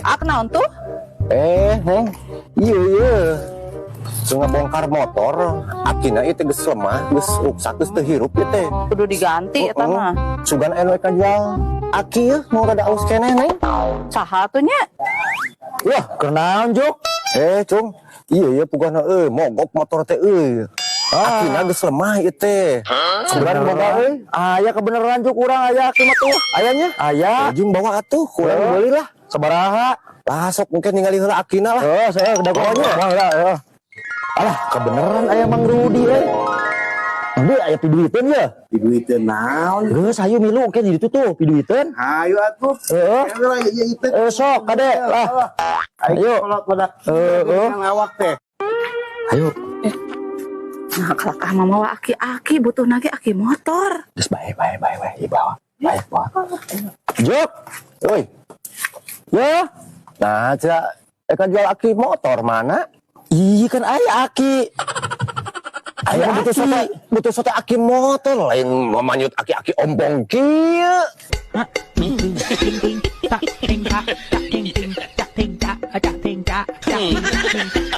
Ak naon tuh? Eh, Neng. Iya, iya. Bongkar motor, akina itu geus lemah, geus ruksak, geus teu hirup ieu teh. Kudu diganti eta mah. Sugan anu rek jual aki ya, mau rada alus keneh, Neng. Saha tuh nya? Wah, kenaon, Juk? Eh, Cung. Iya, iya, pugana euy, mogok motor teh euy. Akina geus lemah ieu teh. Sugan boga euy. Aya kebenaran, Juk, urang aya aki mah tuh. Ayanya? Aya. Jeung bawa atuh, kurang beli lah. Sabaraha? Lah sok mungkin ningali heula akina lah. Oh, saya udah Pokoknya. Pokoknya. Lah, Alah, kebenaran aya Mang Rudi euy. Mang aya piduiteun ya? Diduiteun naon? Geus hayu milu ke di ditu tuh piduiteun. Hayu atuh. Heeh. Lah ieu itu. Eh, sok kade lah. Ayo Ayo. kolot badak. Heeh. Awak teh. Ayo. Nah, kalakah mah mawa aki-aki butuh nage aki motor. Geus bae bae bae bae ieu bawa. Bae bawa. Juk. Euy. Ya. Nah, cia eka jual aki motor mana? Iya kan aya aki. Aya butuh sote, butuh sote aki motor lain mamanyut aki-aki ompong kieu. Ting ting ting tak ting tak tak ting ting tak ting tak tak ting tak tak ting ting.